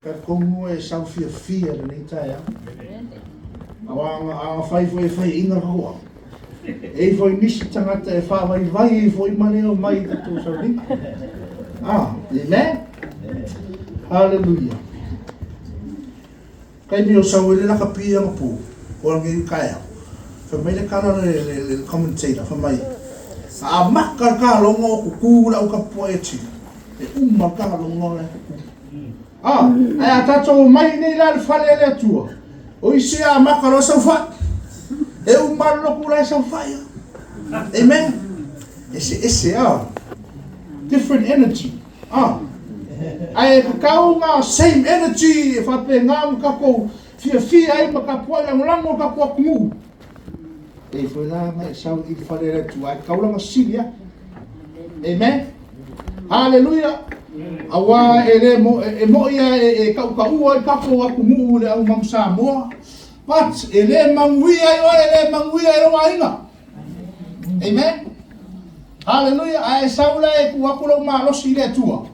Talitonu e sau fiafia i lenei taeao. Aua a fai foi e faiaina le tatou au, e i ai foi nisi tagata e faavaivai ai foi ma le omai i tatou sauniga. Ah, amen? Hallelujah. Taimi o sau ai le lakapi anapo, o lenei taeao, fai mai le tala le, le, le commentator, fai mai, a amata le taloga o tutu le au tapuai e tili, e uma le taloga o la e tutu. Ah, ae a tatou omai nei la i le fale a le Atua, o isi e amata loa saofai, e uma le lotu la e saofai lava. Amen. Eseese ah. Different energy. Ah. Ae tatau ona same energy e faapena ona tatou fiafia ai ma tapuai lagolago le tatou atunuu. E foi la na e sau i le fale a le Atua, ae tatau lana sili atu. Amen. Hallelujah. Aua e le mo, e, e moi a e, e tautaua ai tatou atunuu i le au manu Samoa. But e le manuia ai oe, e le manuia ai lou aiga. Amen. Hallelujah. Ae sau la e tuu atu lou malosi i le Atua.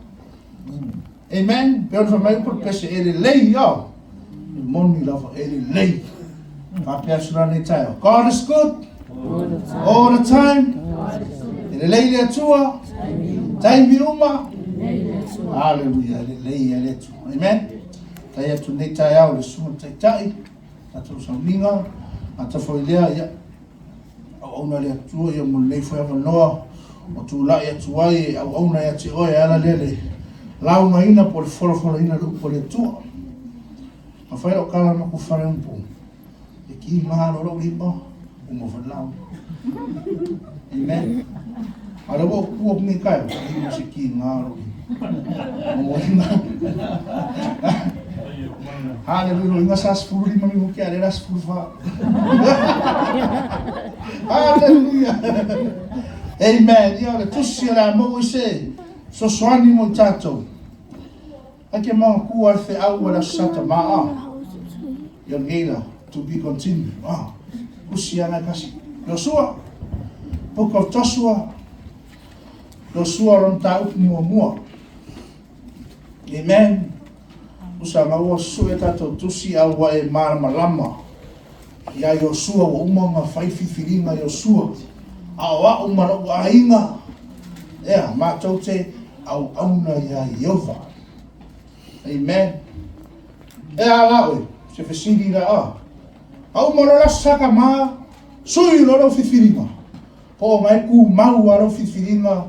Amen. Pe ona fai mai upu o le pese, e lelei ao. E moni lava, e lelei. Faapea atu la nei taeao. God is good all the time. E lelei le Atua. Taimi uma. Hallelujah. E lelei e le Atua. Amen. Tai atu nei taeao le susuga taitai. Tatou sauniga. Ata foi lea, ia. Auauna le Atua ia mo lenei foi avanoa o tulai atu ai e auauna ia te oe e ala lea le laugaina po o le folafolaina o le upu a le Atua. A fai lau tala ma ku faleumpu, e ki malo lou lima, uma foi le lauga. Amen. A lea ua ou tu atu nei taeao, e leai ma se ki gā lou lima. Loina. Hallelujah. Loina sa 15 minuti a lea la 14. Hallelujah. Amen. Ia o le tusi o le a maua i se fesoasoani mo i tatou. Ai ke manatua le feau a le Aso Sa Tama a. Ia lenei la, to be continued. Ah, tusi ana e kasi. Josua, Book of Joshua, Josua lona mataupu muamua. Amen. Usa na ua sue tatou tusi a ua e malamalama ia Iosua ua uma ona fai filifiliga Iosua. A o a'u ma lo'u aiga, ea, matou te auauna iā Ieova. Amen. E a la oe, se fesili la a. A uma loa le Aso Sa Tama, sui loa lau filifiliga. Po o na e tumau a lau filifiliga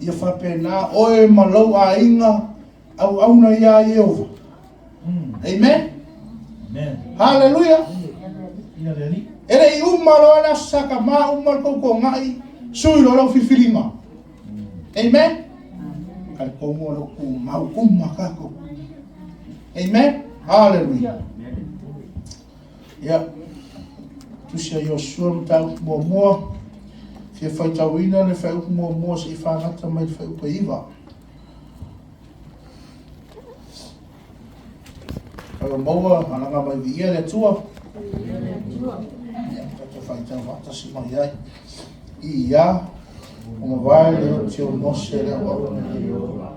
ia faapena oe ma lou aiga auauna iā Ieova. Amen. Amen. Hallelujah. E le i uma loa le Aso Sa Tama, uma le toutogai, sui loa lau filifiliga. Amen. Talitonu o lo o tumau uma tatou. Amen. Hallelujah. Ia, tusi a Iosua mataupu muamua, fia faitauina le fuaiupu muamua seia fagata mai le fuaiupu e 9. Aua maua, alaga mai viia le Atua. Ia, tatou faitau faatasi mai ai. Ia, ua mavae le oti o Mose le auauna a Ieova,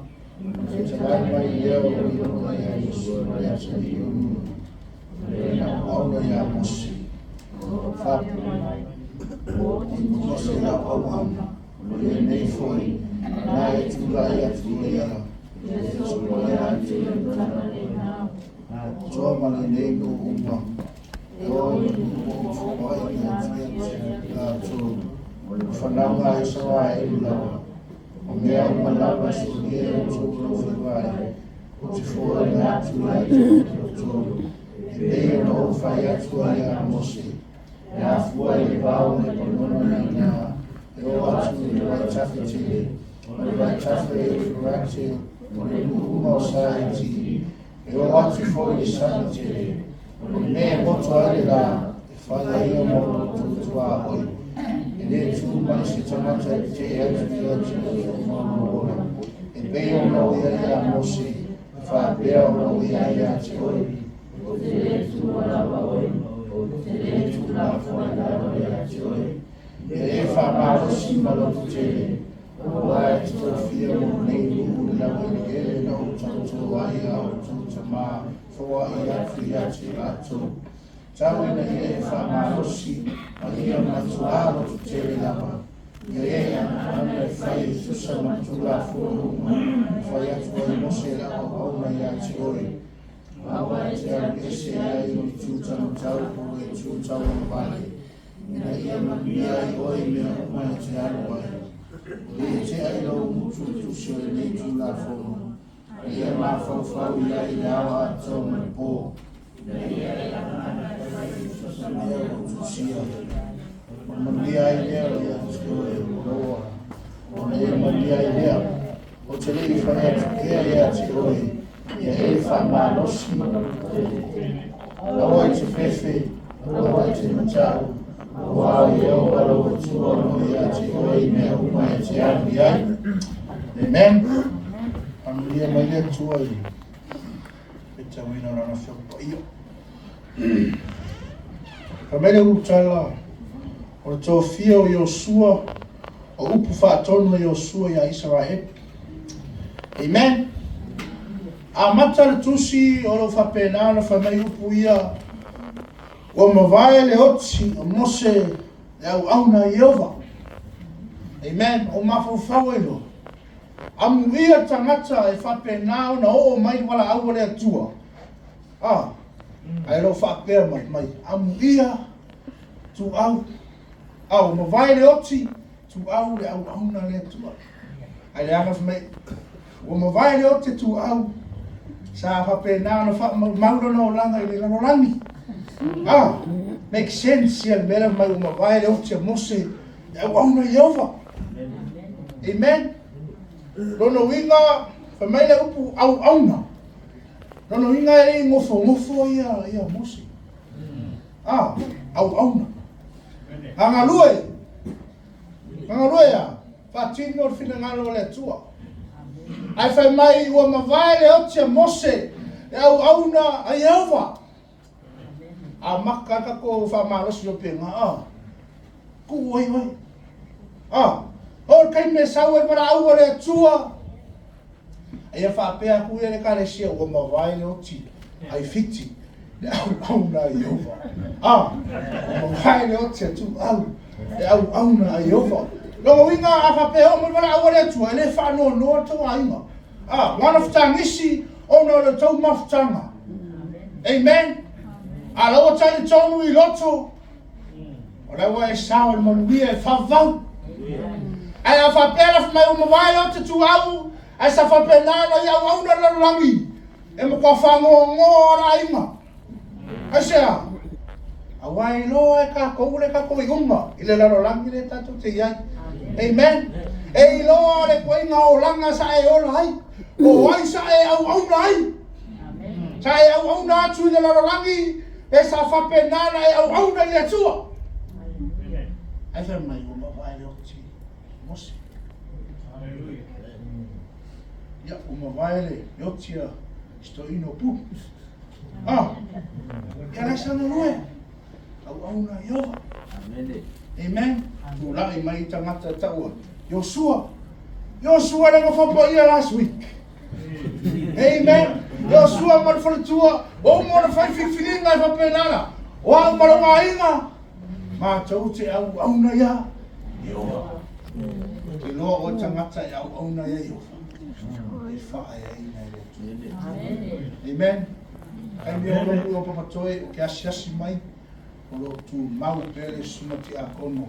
na fetalai mai lea o Ieova ia Iosua le atalii o Nuna, le auauna ia Mose. Faapea mai, o Mose le auauna, o lenei foi, na e tulai atu ia, e sopoia atu i le Toa ma lenei nuu uma, e o i nuu o foai ia te latou, o fanauga a Isaraelu lava, o mea uma lava e solia e outou lou faiva ai, ou te foaina atu ia te outou, e pei ona ou fai atu ai ia Mose, e afua i le vao o Lepanona i ina, e oo atu i le vaitafe tele, o le vaitafe Euferate, o le nuu uma o Saiti, e oo atu foi i le sami tele, o le mea e moto ai le lā, e fai ai ia mo lo outou tuaoi. E le tu mai se tagata e tetee atu ia te oe o maua ola, e pei ona ou i ai ia Mose, e faapea ona ou i ai ia te oe. Ou te le tuua lava oe, ou te le tuulafoai lava ia te oe. E le faamalosi ma loto tele. Aua e te tofia mo lenei nuu le laueleele na ou tauto ai a outou tamā, foai atu ia te latou. Tau ina ia e faamalosi ma ia matuā lototele lava, ia e anana e fai e tusa ma Tulafono uma na fai atu ai Mose lau auauna ia te oe. Aua e te alu ese ai i lou itu taumatau po o le itu tauagavale, ina ia manuia ai oe i mea uma e te alu ai. E le tea i lou gutu le tusi o lenei Tulafono, a ia mafaufau i ai i le ao atoa ma le po, ina ia e anana e fai e tusa ma mea ua tusia. Ona manuia ai lea ia te oe o lou ola, ona e manuia ai lea. Ou te le i fai atu pea ia te oe, ia e faamalosi, aua e te fefe, aua e te matau, aua o Ieova lou Atua o lo o ia te oe i mea uma e te alu i ai. Amen. Faamanuia mai le Atua i le faitauina o Lana Afioga Paia. Fai mai le ulutala o le tofia o Iosua, o upu faatonu a Iosua iā Isaraelu. Amen. Amata le tusi o lo o faapena ona fai mai upu ia, ua mavae le oti o Mose le auauna a Ieova. Amen. O mafaufau ai loa. Amuia tagata e faapena ona oo mai le valaau a le Atua. Ah, ae lo faapea mai, mai, amuia tuau. A ua mavae le oti, tuau le auauna a le Atua. Ae leaga fai mai, ua mavae le oti tuau, sa faapena ona faamaumau lona olaga i le lalolagi. Ah, make sense ia le mea lea mai ua mavae le oti a Mose, le auauna a Ieova. Amen. Lona uiga, fai mai le upu auauna. Lona uiga e le i nofonofo ia, ia Mose. Ah, auauna. A galue, a galue a, faatino le finagalo o le Atua. Ae fai mai ua mavae le oti a Mose, le auauna a Ieova. Amata tatou faamalosi o pena, ah, tuu ai oe. Ah, o le taimi e sau ai le valaau a le Atua, A ia faapea atu ia le Ekalesia, ua mavae le oti ai Fiti, le auauna a Ieova. A, ua mavae le oti a Tuau, le auauna a Ieova. Lona uiga, a faapea e oo mai le valaau a le Atua, e le faanoanoa le tou aiga. A, ua nafutagisi ona o le tou mafutaga. Amen. A la ua talitonu i loto, O la ua e sao i le manuia e faavavau. Ae a faapea la mai ua mavae o te tuau, ae sa faapena ona i auauna le lalolagi, e matua fagoagoa le aiga. Aisea? Aua e iloa e tatou le tatou iuga i le lalolagi lea tatou te i ai. Amen. E iloa le ituaiga olaga sa e ola ai, o ai sa e auauna ai. Sa e auauna atu i le lalolagi, e sa faapena ona e auauna i le Atua. Ae fai mai ua mavae le oti Mose. Ia, ua mavae le oti a si toeaina o Pu. Ah, ia lai sa galue. Auauna Ieova. Amen. Tulai mai tagata taua. Iosua. Iosua le nofo paia last week. Amen. Iosua ma le faletua, ua uma ona fai filifiliga e faapena la. O au ma lou aiga, matou te auauna iā Ieova. Te iloa oe tagata e auauna iā Ieova. E faaeaina e le Atua. Amen. Taimi o lou o papatoe o ke asiasi mai o lo o tumau pea le susuga tiakono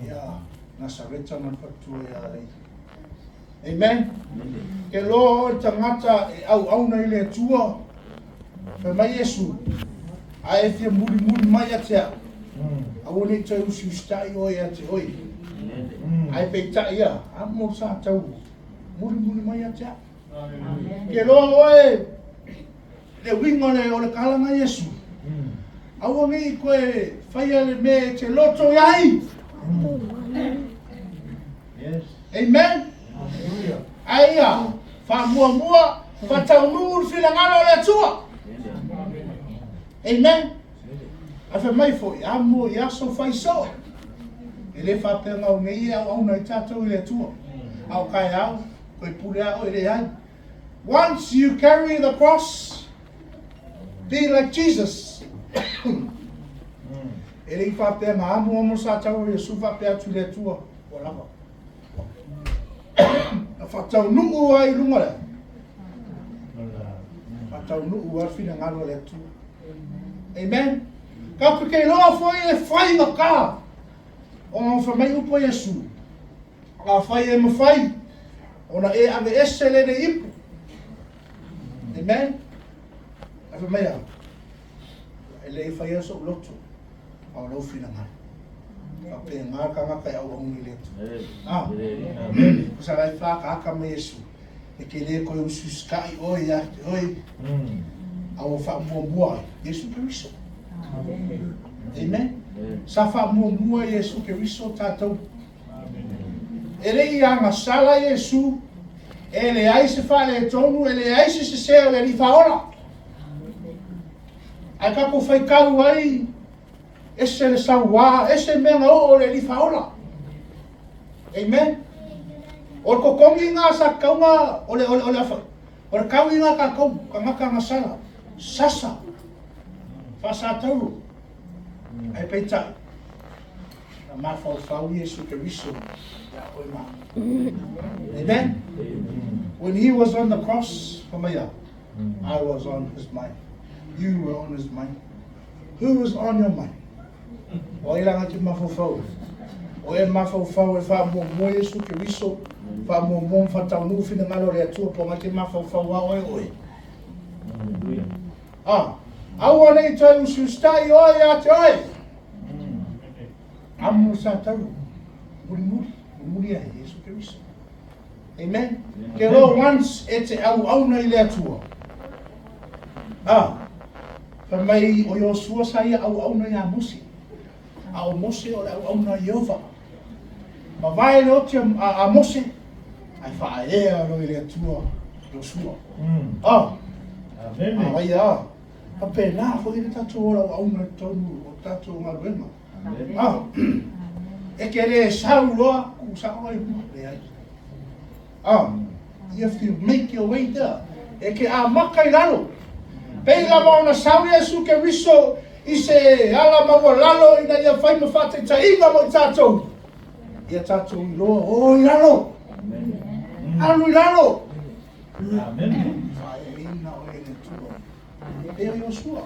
ia Nasareta ma le faletua ia Leila. Amen. Ke loa oe tagata e auauna i le Atua, fai mai Iesu, a e fia mulimuli mai ia te au, aua ne i toe usiusitai oe ia te oe. Ae peitai ia, a mo sa tau mulimuli mai ia te au. Ke loa oe le uiga o le, o le kalaga a Iesu, aua ne i toe faia le mea e te loto i ai. Amen. Ae ia faamuamua, faataunuu le finagalo o le Atua. Amen. Ae fai mai foi, amo i aso fai soo. E le faapea gau nei e auauna ai tatou i le Atua. A o taeao, toe pule lava oe, leai. Once you carry the cross, be like Jesus. E le i faapea na amuamu le sataua o Iesu faapea atu i le Atua, ua lava. Na faataunuu ai i luga lea. Faataunuu ai le finagalo o le Atua. Amen. Tatou te iloa foi e faigata ona fai mai upu a Iesu, afai e mafai ona e aveese lenei ipu. Amen. Ae fai mai a, e le i faia sou loto, a o lou finagalo. Faapena le tagata e auauna i le Atua. Ah, sa lai whakaaka mai Iesu, e ke le koe usiusitai oe ia te oe, a ua faamuamua ai Iesu Keriso. Amen. Sa faamuamua Iesu Keriso tatou. E le i agasala Iesu, e leai se faaletonu, e leai se sese o le Alii Faaola. Ae tatou faitau ai, ese le sauā, ese mea na oo o le Alii Faaola. Amen. O le totogi na sa tatau ona, o le, o le, o le, o le taui na a tatou, tagata agasala, sasa, faasatauro. Ae peitai, na mafaufau Iesu Keriso ia oe ma au. Amen. When he was on the cross, fai mai a, I was on his mind. You were on his mind. Who is on your mind? O ai la te mafaufau? O e mafaufau e faamuamua Iesu Keriso, faamuamua ma faataunuu finagalo o le Atua, po o te mafaufau a oe oe. Ah, aua ne i toe usiusitai oe ia te oe. Amo sa tau, mulimuli, mulimuli ai Iesu Keriso. Amen. Ke loa once e te auauna i le Atua. Ah, fai mai o Iosua sa ia auauna iā Mose. A o Mose o le auauna a Ieova. Mavae le oti a Mose, ae faaea loa i le Atua Iosua. Ah, Amen. A ia, faapena foi le tatou ola auauna i totonu o tatou galuega. Ah, e te le sau loa, tuu sao loa i mua, leai. Ah, you have to make your way there. E te amata i lalo. Pei lava ona sau Iesu Keriso i se ala maualalo ina ia fai ma faataitaiga mo i tatou. Ia tatou iloa, o i lalo. Alu i lalo. Amen. Faaeaina oe e le Atua. E o Iosua.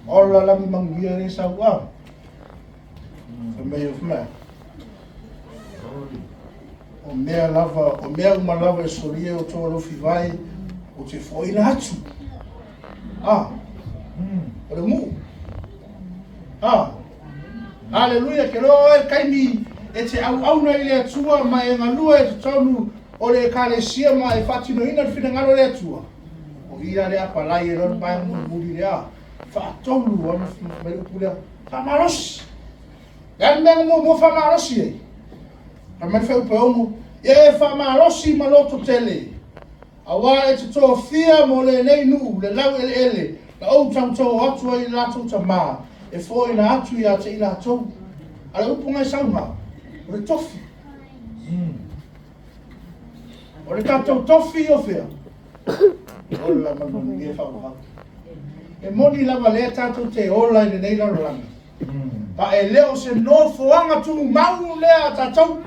Ola lagi manuia le sau a. Fai mai o fai O mea lava, o mea uma lava e solia o tō alofi vai, o te foina atu. Ah, o le nuu. Ah, Aleluia, ke loa oe taimi e te auauna i le Atua ma e galue i totonu o le Ekalesia ma e faatinoina le finagalo o le Atua. O ia le apalai e loa le vaega mulimuli lea, faatolu ana mai upu lea, faamalosi. Le a le mea na muamua faamalosi ai? Fai mai le fuaiupu e 6, ia e faamalosi ma loto tele, auā e te tofia mo lenei nuu le laueleele na ou tautō atu ai i le latou tamā, e foaina atu ia te i latou. A le upu na e saunoa, o le tofi. O le tatou tofi o fea? Ola ma le manuia faavavau. E moni lava lea tatou te ola i lenei lalolagi. Pa e le o se nofoaga tumau lea a tatou.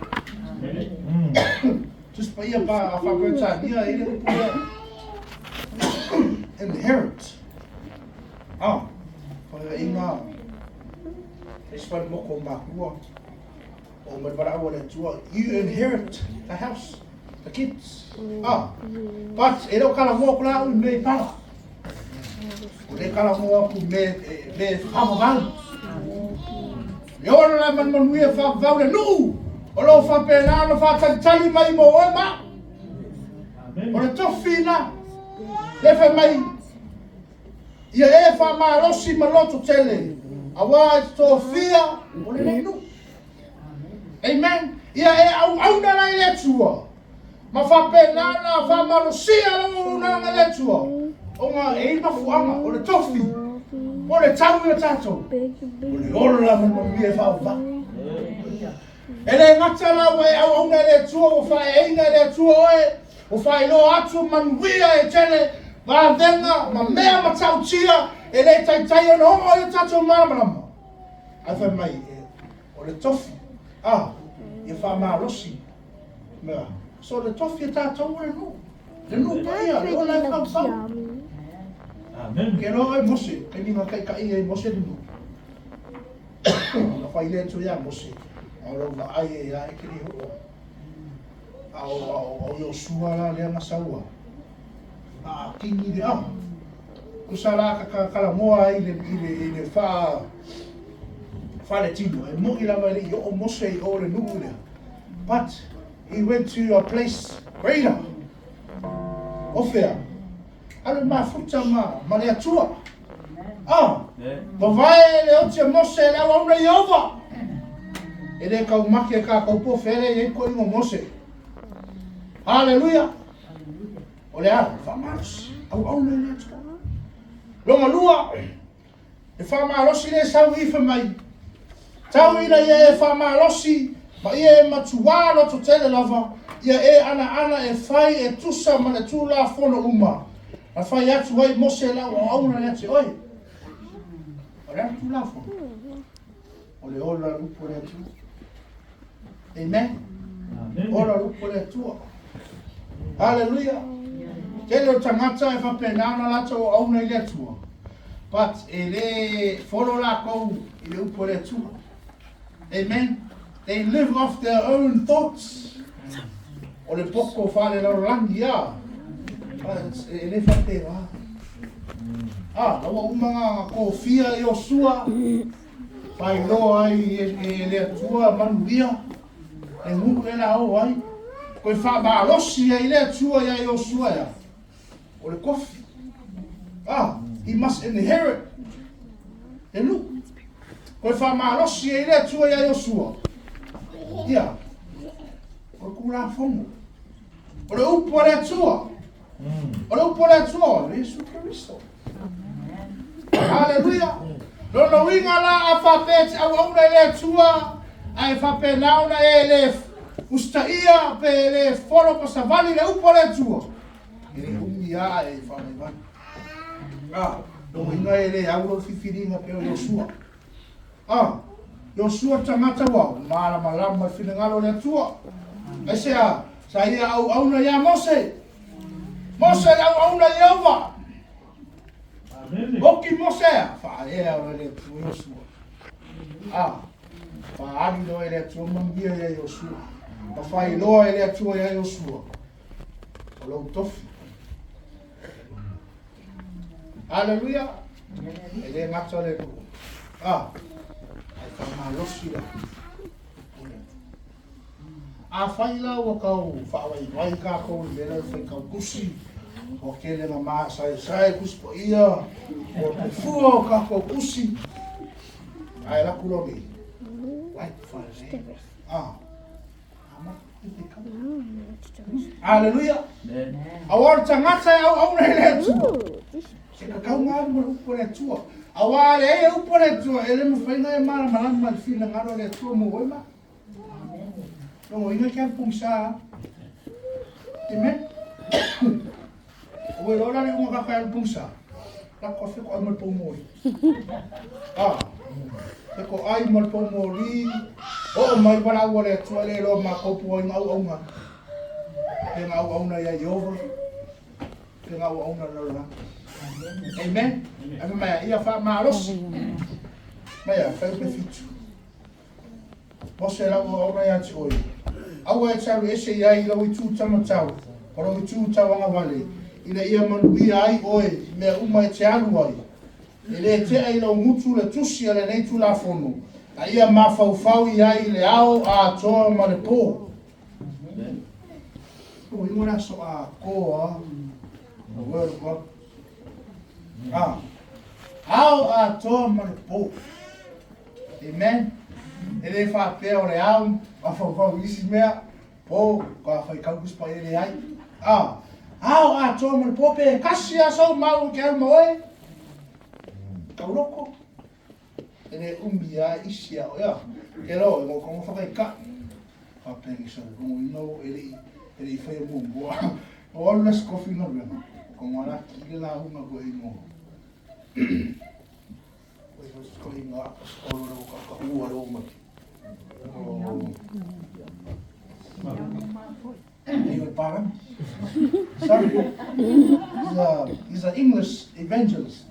Tusi Paia pa a Faa-Peretania e i ai le upu lea. Inherit. Ah, whakaiga, isi whare moko o mākua. O mai valaau a le Atua, you inherit the house, the kids. Ah, but e le o kalamoa aku la au i mea i pala. O le kalamoa aku me, me whavavau. E ola la manumanuia whavavau le nuu. O lo whapena ona whātalitali mai mo oe ma. O le tofi na, le whai mai, ia e whamalosi ma loto tele, auā e te tofia o lenei nuu. Amen. Ia e auauna la i le Atua. Ma faapena ona faamalosia lau auaunaga i le Atua. Ona e i ai mafuaaga, o le tofi, po o le tau ia tatou, o le ola ma le manuia e faavavau. E le gata la ua e auauna i le Atua, ua faaeaina e le Atua oe, ua faailoa atu manuia e tele vavega ma mea matautia e le taitai ona oo i o tatou malamalama. Ae fai mai, o le tofi, a, ia faamalosi. Mea, so le tofi e tatou o le nuu. Le nuu paia, le ola e faufau. Amen. Ke loa oe Mose, taimi na taitai ai Mose le nuu. Na fai le Atua ia Mose, a o lau vaai e ia e te le oo. A o Iosua la lea na sau a kini le ao. Tusa la ka talanoa ai i le faaletino, e moni lava e le i oo Mose i o le nuu lea. But he went to a place greater. O fea? Alu e mafuta ma le Atua. Ah, mavae le oti a Mose e le auauna Ieova. E le taumate e tatou po o fea lea e i ai toeaiina o Mose. Haleluia! O le a? Faamalosi. Auauna i le Atua. Lona lua, e faamalosi le sau i fai mai, tau ina ia e faamalosi ma ia e matuā lototele lava, ia e anaana e fai e tusa ma le Tulafono uma, na fai atu ai Mose lau auauna ia te oe. O le a le Tulafono? O le ola le upu a le Atua. Amen. Ola le upu a le Atua. Haleluia. Tele o tagata e faapena ona latou auauna i le Atua, but e le follow lakou i le upu a le Atua. Amen. They live off their own thoughts. O le poto faalelalolagi a. E le faapena. Ah, la ua uma na tofia Iosua, faailoa ai e le Atua manuia, le nuu lea la o ai. Toe faamalosi ai le Atua ia Iosua ia. O le tofi. Ah, he must inherit le nuu. Toe faamalosi ai le Atua ia Iosua. Ia, o le Tulafono. O le upu a le Atua. O le upu a le Atua, o Iesu Keriso. Haleluia. Lona uiga la a faapea e te auauna i le Atua, ae faapena ona e le usitaia pe e le follow pa savali le upu a le Atua, e le umi lava ae faavaivai. A, lona uiga e le au lou filifiliga pei o Iosua. A, Iosua le tagata ua malamalama i finagalo o le Atua. Aisea? Sa ia auauna ia Mose. Mose le auauna i Ieova. Oki Mose, faaea loa e le Atua Iosua. A, faaali loa e le Atua manuia ia Iosua. Ma faailoa e le Atua ia Iosua, o lou tofi. Aleluia! E le gata le nuu. A, ae faamalosi le Afai la ua tau faavaivai tatou i le mea lea o le faitau tusi, ua tele na masaesae Tusi Paia, ua pefua o tatou tusi, ae alu atu loa nei, wipe faalelei. A, Aleluia. Aua o le tagata e auauna i le Atua. E tatau ona alu ma le upu a le Atua. Aua a leai le upu a le Atua, e le mafai ona e malamalama i le finagalo o le Atua mo oe ma. Logoina ke alu pogisa. Amen. Ua iloa la le iuga kaka e alu pogisa. Lako fe ko ai ma le poumoli. Ah. Fe ko ai ma le poumoli. Oo mai valaau a le Atua le iloa matou po o ai na auauna. Pe na auauna ia Ieova. Pe na auauna le lalolagi. Amen. Ae fai mai ia faamalosi. Mai a, fuaiupe 7. Mose lau auauna ia te oe. Aua e te alu ese i ai i lou itu taumatau, ma lou itu tauagavale, ina ia manuia ai oe i mea uma e te alu ai. E le tea i lou gutu le tusi a lenei Tulafono, a ia mafaufau i ai i le ao atoa ma le po. O ingo le aso atoa, the word of God. Ah, ao atoa ma le po. Amen. E le faapea o le ao, mafaufau i isi mea, po, ka faitau Tusi Paia leai. Ah, ao atoa ma le po pe tasi lava sou mau e te alu ma oe, tauloko. E le umi lava isi a oe. Ke loa, e ngo kongo whakaikai. Faapea i sau logoina o e le i e le i faia muamua. O alu le Aso Tofi i galuega, ona la kii le lauga koe i mo. Koe i aposetolo le ka ua le o mai. O Ei o Parami. Sorry. He's an English evangelist.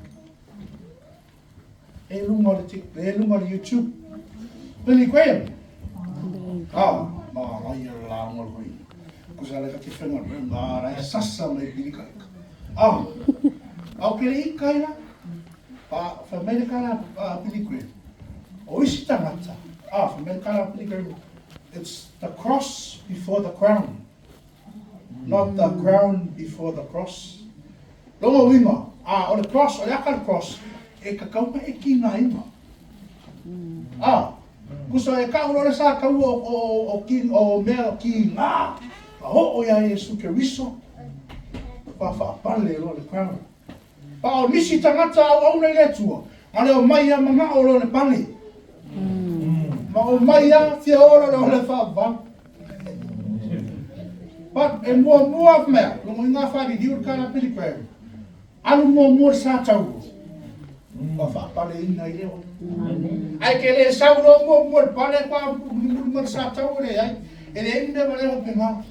E lunga o le tik, e lunga o le YouTube. Billy Graham. Ah, ma ngai le lauga le hui. Kusa le ka te whenga le ngā rai sasa mai Billy Graham. Ah, au ke le ika ira. Pa, wha mai le kara Billy Graham. O isi tangata. Ah, wha mai le kara Billy Graham. It's the cross before the crown. Not the crown before the cross. Longa uiga, a o le cross, o le aka le cross, e kakau ma e ki ngā inga. A, kusa e ka uro le sa kau o, o, o, ki, o mea o ki ngā, a ho o ia Iesu Keriso, pa whaapale loa le crown. Pa o nisi tangata au au nei le Atua, nga leo mai ia mangao lo le pale. Ma o mai ia fia ora le o le whaavalu. But e mua mua mea, longo i ngā whariri o le Billy Graham, alu mua mua le sa tau. Ua whaapale ina i leo. Ai ke le sau lo mua mua le pale kwa muli ma le sa tau le ai. E le ine wa le hope ngā.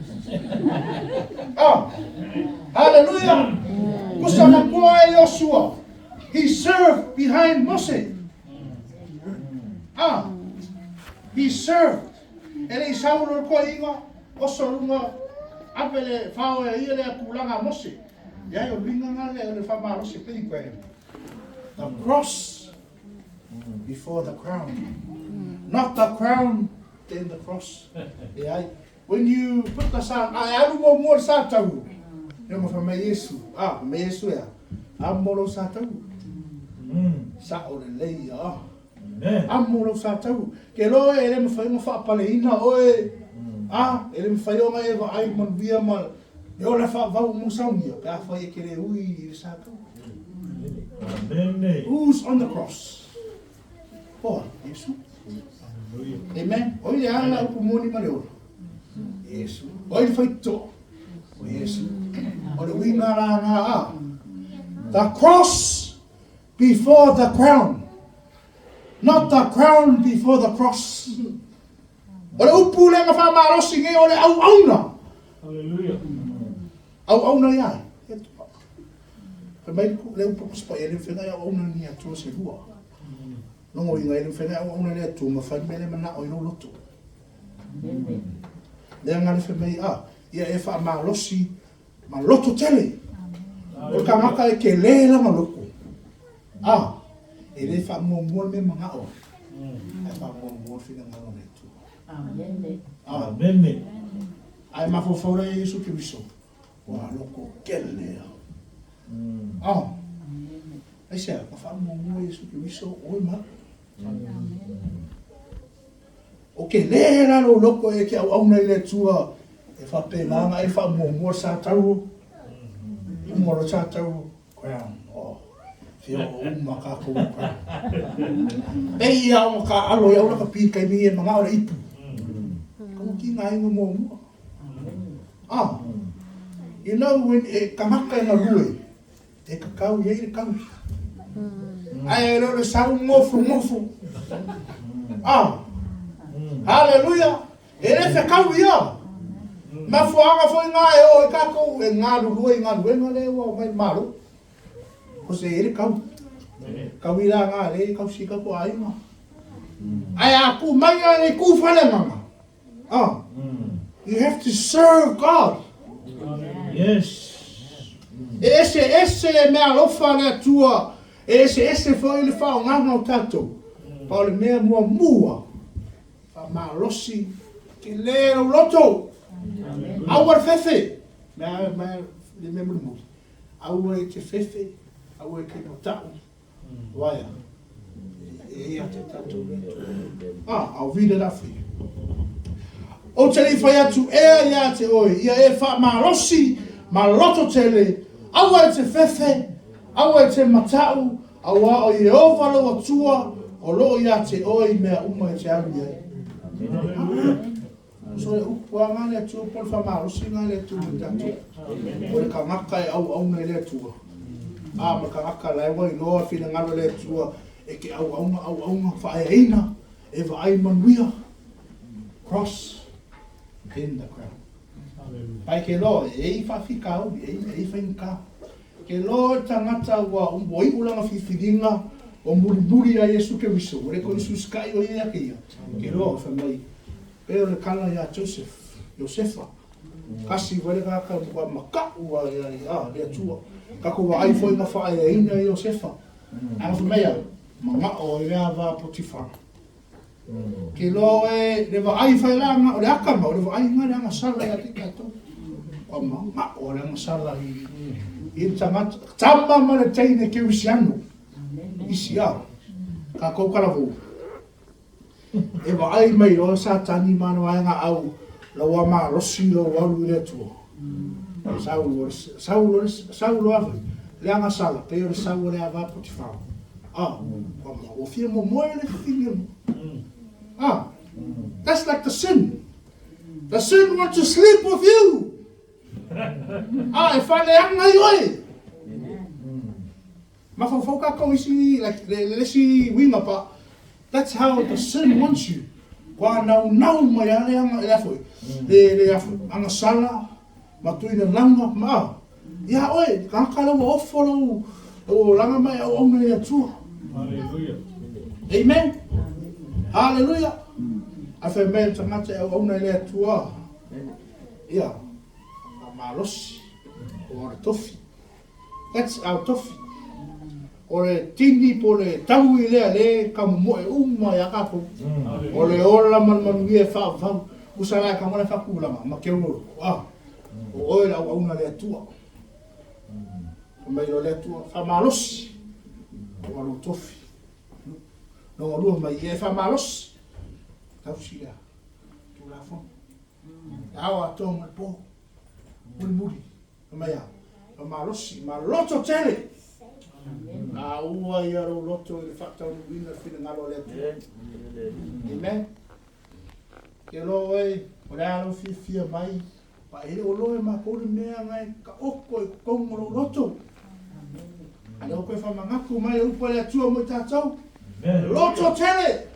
Ah, hallelujah. Kusa na kua e Joshua. He served behind Mose. Ah, he served. E le i sau lo koe inga, oso lunga, ape le whao e ia le kulanga a Mose. Ia o luinga ngā le o le whamalo se Billy Graham. The cross before the crown. Not the crown, then the cross. E ai. When you put the sa, a e alu mo mo sa tau. E mo wha mai Yesu. Ah, mai Yesu ea. A mo lo sa tau. Sa o le lei a. A mo lo sa tau. Ke lo e le mawhai nga whaapale ina oe. A, e le mawhai o nga e wa ai manuia ma e o le whaavau mo saungia. Pe a whai e ke le ui i le sa tau. Amen. Who's on the cross? Oh, Yesu. Amen. Oi le ala upu moni ma le ora. Yesu. Oi le whaito. O Yesu. O le uinga rā ngā a. The cross before the crown. Not the crown before the cross. O le upu le nga whamalosi nge o le au auna. Hallelujah. Au auna ia. E tua. Whai mai le upu kuspa e le whenga au auna ni atua se rua. Longo inga e le whenga au auna le atua ma whai mele mana o i loto. Lea ngā le whai a, ia e wha malosi, ma loto tele. O le kangaka e ke le langa loko. A, e le wha mua mua me manga o. E wha mua mua whina ngaro le atua. Amen. A, Amen. ai mafaufaura e Yesu Keriso. Ua loko kele a. A, ai sea, ka wha mua mua Yesu Keriso, oi ma. O ke le la lo loko e ke au au nei le tua e wha pe nganga e wha mua mua sa tau. Uma lo sa tau crown. Oh, whio o uma ka kou crown. E ia o ka alo ia ula ka pi kai mi e manga o le ipu. Ka ki ngā inga mua mua. Ah, you know when e kangaka e nga rue, e kakau ia i le kau. Ai e lo le sau ngofu ngofu. Ah, hallelujah. E le whekau ia. Mafuanga foi ngā e o e kākou e ngā lulua i ngā luenga le ua o mai malo. Ko se e le kau. Kau i la ngā le kau si kau ko ainga. Ai a ku mai a le ku whale manga. Ah, you have to serve God. Yes. E ese ese e mea alofa le atua, e ese ese foi le whaonganga o tātou. Pa o le mea mua mua, wha malosi ke le lo loto. Aua le fefe. Mea, mea, le mea muli muli. Aua e te fefe, aua e te matau. Waia. E ia te tātou le atua. Ah, I'll read it out for you. O te lei whai atu ea ia te oe, ia e wha malosi, ma loto tele, aua e te fefe, aua e te matau, aua o Iehova lo atua, o loo ia te oe i mea uma e te alu iai. Hallelujah. So le upu lava na a le Atua po o le faamalosi na a le Atua mo i tatou. O le tagata e auauna i le Atua, a ma le tagata la e ua iloa le finagalo o le Atua e te auauna, auauna, faaeaina, e vaai manuia, cross in the crown. Ae ke loa, e i ai faafitauli, e i ai faigata. Ke loa le tagata ua ua iu lana filifiliga ua mulimuli ia Iesu Keriso, ua le toe usiusitai o ia ia te ia, ke loa fai mai, pei o le tala ia Joseph, Iosefa, tasi foi le tagata ua matua mata'u ia ia le Atua. Tatou vaai foi na faaeaina Iosefa. Ae na fai mai a, mana'o ai le ava a Potifara. Ke loa oe le vaai fai la na o le aka ma o le vaai na le agasala ia te tatou. Kua mana'o le agasala i i le tagata tama ma le teine kerisiano. Isi a tatou talavou. E vaai mai loa Satani ma ana vaega au lau malosi lou alu i le Atua. Sau loa sau loa sau loa foi le agasala pei o le sau o le ava a Potifara. Ah, ua fia momoe le fafine. Ah, that's like the sin. The sin wants to sleep with you. Ah, e faaleaga ai oe. Mafaufau tatou isi, like, le, le isi uiga pa, that's how the sin wants you. Kua naunau mai a le aga, le afoi, le, le afoi, agasala, ma tuina lauga, ma, ah, ia oe, tagata la ua ofo lou, lou olaga ma e auauna i le Atua. Hallelujah. Amen. Hallelujah. A fai mai le tagata e auauna i le Atua, ia, malosi, o le tofi. That's our tofi. O le tini po o le taui lea lea e tamomoe uma ia tatou. O le ola ma le manuia e faavavau. Usa la e tago le faatulaga ma keulolo. Ah, o oe le auauna a le Atua. Fai mai loa le Atua, faamalosi aua lou tofi. Lona lua mai, ia e faamalosi. Tausi lea Tulafono. E ao atoa ma le po. Mulimuli. Fai mai a, Ua malosi ma loto tele. A ua ia lou loto i le faataunuuina o le finagalo o le Atua. Amen. Ke loa oe, o le a lou fiafia mai, pa e le o loa e matou le mea na e taoto i totonu o lou loto. A lea ua toe faamanatu mai le upu a le Atua mo i tatou. Loto tele!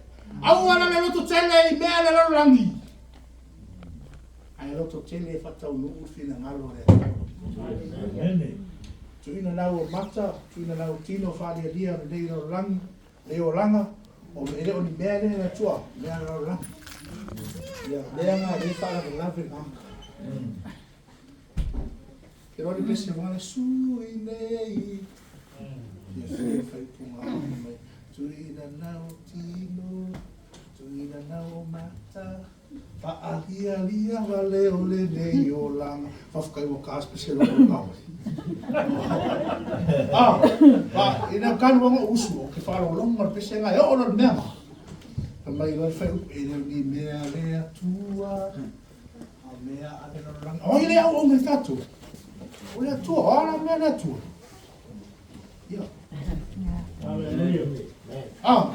Aua la le loto tele i mea le lalolagi. Ae loto tele e faataunuu le finagalo o le Atua. Amene. Tuuina nau o mata, tuuina nau o tino faalialia o lenei lalolagi, lenei olaga, o e le o ni mea lea le Atua, mea le lalolagi. Ia, lea nga le faalavelave tagata. Ke loa le pese wale le sui nei. Fia fia fai punga mai. Tuuina nau tino, tuuina nau o mata. Faalialia vale o lenei olaga. Faafetai ua ta special o tau. Ah, pa ina kalu anga usu o ke whaalolonga le pese nga e oo le mea. Fai mai loa le fai e le o ni mea le Atua. A mea a le lalolagi. O ai le auauna i tatou? O le Atua, o a la mea le Atua? Ia. Hallelujah. Ah,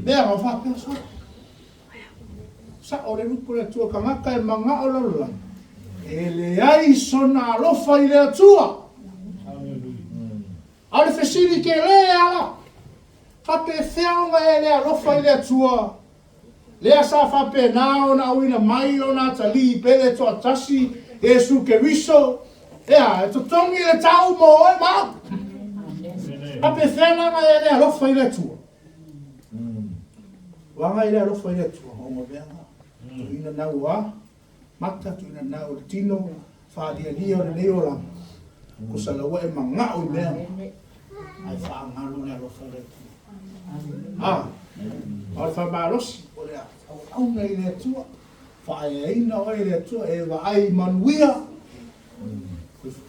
mea nga faapea sa. Sa'o le upu a le Atua, tagata e mana'o lalolagi, e leai sona alofa i le Atua. A o le fesili ke lē ala, faapefea ona e le alofa i le Atua, lea sa faapena ona auina mai lona atalii pele toatasi, Iesu Keriso, ea, e totogi le tau mo oe ma au. Faapefea la ona e le alofa i le Atua? Ua agai le alofa i le Atua, ona mea na. Tuuina nau a mata, tuuina nau o le tino, faalialia o lenei olaga. Kosa laua e mana'o i mea ae faagalo le alofa i le Atua. A, o le faamalosi, o le auauna i le Atua, faaeaina oe i le Atua, e vaai manuia,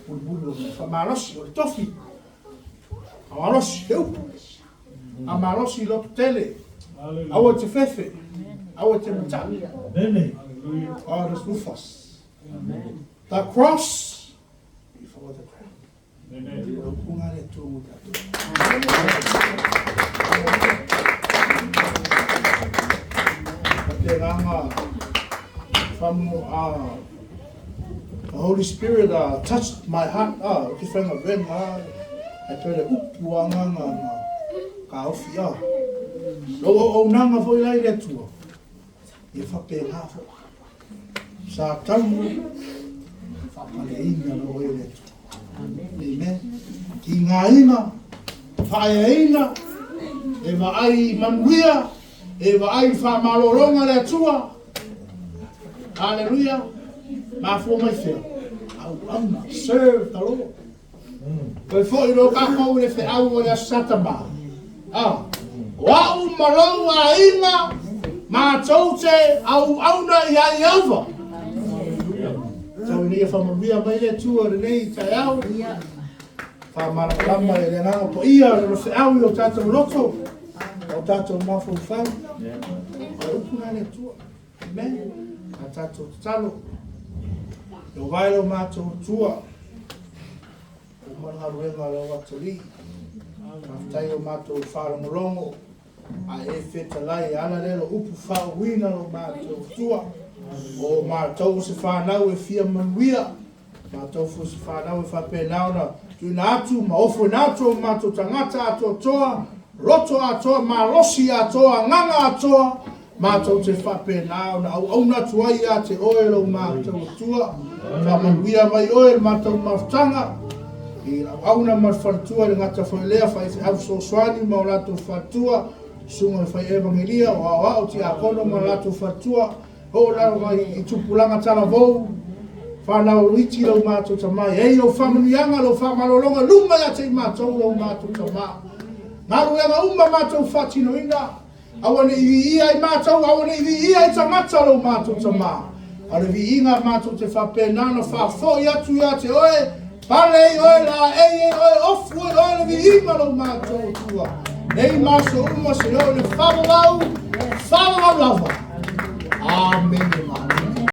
mulimuli o le faamalosi, o le tofi, faamalosi, he upu. A malosi loto tele. Aua e te fefe. Aua e te mata'i. God is with us. The cross before the crown. O le upu lena a le Atua mo tatou. Faapena ona The Holy Spirit touched my heart, ou te faigaluega lava, ae toe le upu lava na na taofi. Lou auaunaga foi la i le Atua, ia faapena foi. Sa tatau faapaleina loa e le Atua. Amen. Tigaina, faaeaina, e vaai manuia, e vaai faamalologa le Atua. Hallelujah. Mafua mai fea? Auauna. Serve the Lord. Toe foi loa tatou i le feau o le Aso Satama. Ah, o au ma lou aiga matou te auauna ia Ieova. Tau ina ia faamanuia mai le Atua i lenei taeao. Faamalamalama e le Agaga Paia o le feau i o tatou loto, o tatou mafaufau. O le upu lena a le Atua. Amen. A tatou tatalo. Ieova e lo matou Atua. Uma le galuega a lau atalii. Faafetai o matou faalogologo a e fetalai e ala lea lo upu faauuina lo matou Atua. O matou o se fanau e fia manuia. Matou foi se fanau e faapena ona tuuina atu ma ofoina atu o matou tagata atoatoa, loto atoa, malosi atoa, agaga atoa, matou te faapena ona auauna atu ai ia te oe lo matou Atua. Faamanuia mai oe le matou mafutaga i auauna ma le faletua i le gata foi lea faifeau fesoasoani ma o latou faletua, susuga i le fai evangelia o aoao tiakono ma o latou faletua, oo lava i tupulaga talavou, fanau iti lo matou Tama, e ai lou faamanuiaga, lou faamalologa luma ia te i matou lo matou Tama. Galuega uma matou faatinoina, aua ne i viia ai matou, aua ne i viia ai tagata lo matou Tama. A o le viiga matou te faapena ona faafoi atu ia te oe, pale ai oe, laei ai oe, ofu ai oe le viiga lo matou Atua. Nei ma aso uma seia oo i le faavavau, faavavau lava.